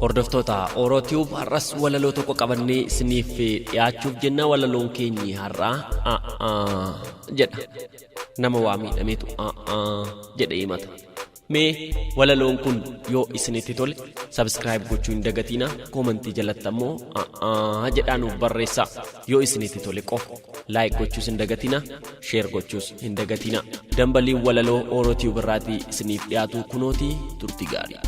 Hordoftoota Orotube har'as walaloo tokko qabannee isiniif dhiyaachuuf jenna. Walaloon keenyi har'aa a'aa jedha. Nama waa miidhameetu a'aa jedhee himata. Mee walaloon kun yoo isinitti tole subscribe gochuu hin dagatinaa. Koomantii jalatti ammoo a'aa jedhaa nuuf barreessaa. Yoo isinitti tole qofa like gochuus hin dagatinaa, share gochuus hin dagatinaa. Dambaliin walaloo Orotube irraatii isiniif dhiyaatu kunooti, turtii gaarii.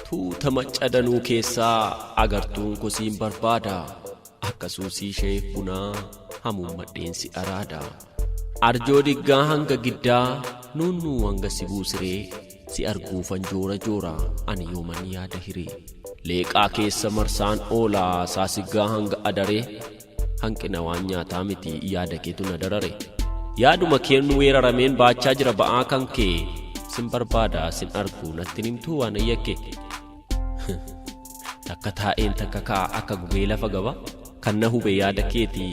Tuuta macca danuu keessaa agartuun kosiin barbaada. Akka suusii isheef bunaa hamuummadheen si araada. Arjoo diggaa hanga giddaa nuunnuu hanga sibuu siree si arguufan joora joora ani yooman yaada hiree. Leeqaa keessa marsaan oola saasiggaa hanga adaree hanqina waan nyaataa miti yaada keetu na darare. Yaaduma keen weerarameen baachaa jira ba'aa kan kee sin barbaada sin argu natti himtuu waan ayyakke. Takka taa'een takka ka'a akka gugee lafa gaba kan na hube yaada keeti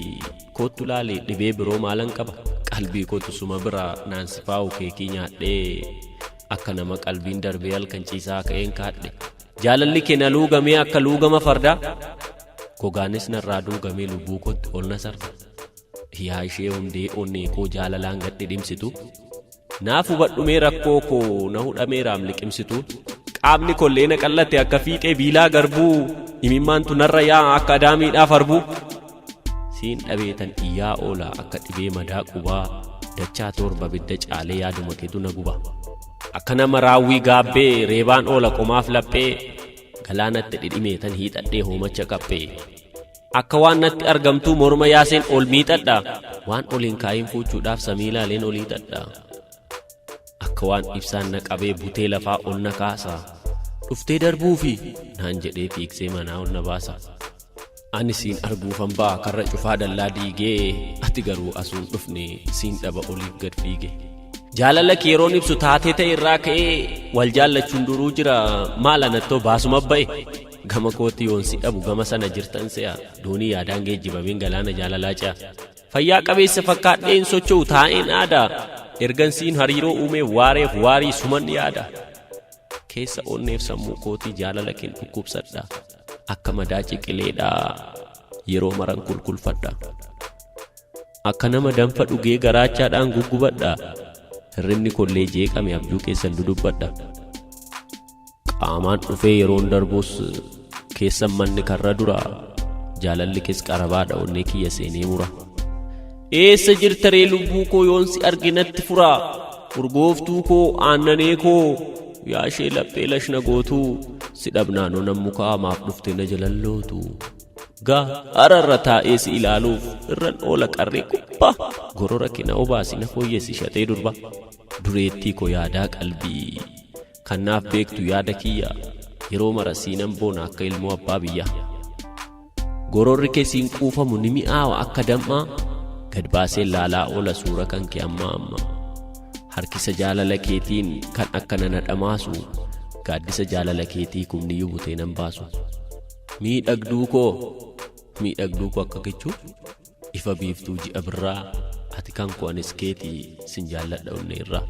koottu laale dhibee biroo maalan qaba. Qalbii kootu suma bira naan sifaa'u keekii nyaadhee akka nama qalbiin darbee halkan ciisaa ka'een kaadhe. Jaalalli kee na luugamee akka luugama fardaa gogaanis narraa duugamee lubbuu kootti ol na sarda. Yaa ishee hundee onnee koo jaalalaan gad dhidhimsitu naaf hubadhumee rakkoo koo na hudhameeraam liqimsitu. Qaamni kollee na qallate akka fiixee biilaa garbuu imimmaantu narra yaa'a akka adaamiidhaaf harbuu. Siin dhabeetan iyyaa oola akka dhibee madaa qubaa dachaa torba bidda caalee yaaduma keetu na guba. Akka nama raawwii gaabbee reebaan oola qomaaf laphee galaanatti dhidhimeetan hiixadhee hoomacha qaphee. Akka waan natti argamtuu morma yaaseen ol miixadha. Waan oliin kaayin fuuchuudhaaf samii ilaaleen ol hiixadha. Akka waan ibsaan na qabee butee lafaa ol na kaasa. Dhuftee darbuufi naan jedhee fiigsee manaa ol na baasa. Ani siin arguufan ba'a karra cufaa dallaa diigee ati garuu asuun dhufne siin dhaba oliif gad fiige. Jaalala kee yeroon ibsu taatee ta'e irraa ka'ee wal jaallachuun duruu jira maal anattoo baasuma ba'e. Gama kootti yoon si dhabu gama sana jirtan se'a doonii yaadaan geejjibameen galaana jaalalaa ce'a. Fayyaa qabeessa fakkaadheen socho'u taa'een aadaa ergan siin hariiroo uumee waareef waarii suman yaada. Keessa onneef sammuu kootii jaalala keen dhukkubsadha. Akka madaa ciqileedhaa yeroo maran kulkulfadha. Akka nama danfa dhugee garaachaadhaan guggubadha. Hirribni kollee jeeqame abjuu keessan dudubbadha. Qaamaan dhufee yeroon darbus keessan manni karra dura jaalalli kees qarabaadha onnee kiyya seenee mura. Eessa jirta ree lubbuu koo yoon si arge natti fura urgooftuu koo aannanee koo yaa ishee laphee lashna gootuu si dhabnaan onan mukaa maaf dhufte na jalallootu. Gaa ararra taa'ee si ilaaluuf irran oola qarree gubbaa gorora kee na obaasi na fooyyessi shaxee durba dureettii koo yaadaa qalbii. Kan naaf beektu yaada kiyya yeroo mara siinan boona akka ilmoo abbaa biyyaa. Gororri kee siin quufamu ni mi'aawa akka dam'aa gad baasee laalaa oola suura kan kee ammaa amma. Harkisa jaalala keetiin kan akka nana dhamaasu gaaddisa jaalala keetii kumniyyuu butee nan baasu. Miidhagduu koo miidhagduu koo akka kichuu ifa biiftuu ji'a birraa ati kan koo anis keetii sin jaalladha onnee irraa.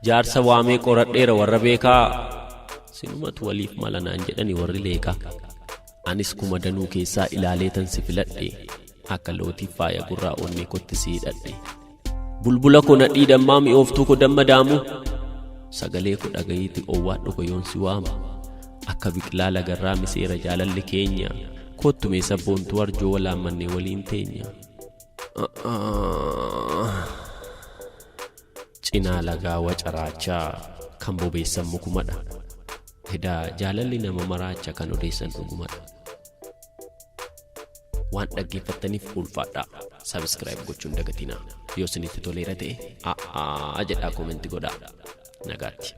Jaarsa waamee qoradheera warra beekaa sinumatu waliif mala naan jedhani warri leeqaa. Anis kuma danuu keessaa ilaalee tan si filadhe akka lootiif faaya gurraa onnee kotti si hidhadhe. Bulbula koo nadhii dammaa mi'ooftuu koo damma daamu sagalee koo dhagayiiti owwaadhu koo yoon si waama. Akka biqilaa lagarraa miseera jaalalli keenya koottu mee sabboontuu arjoo walaammannee waliin teenya. Cinaa lagaa wacaraachaa kan bobeessan mukumadha. Edaa jaalalli nama maraacha kan odeessan dhugumadha. Waan dhaggeeffattaniif ulfaadhaa. Subscribe gochuun dagatinaa. Yoo isinitti toleera ta'e a'aa jedhaa koomenti godhaa. Nagaatti.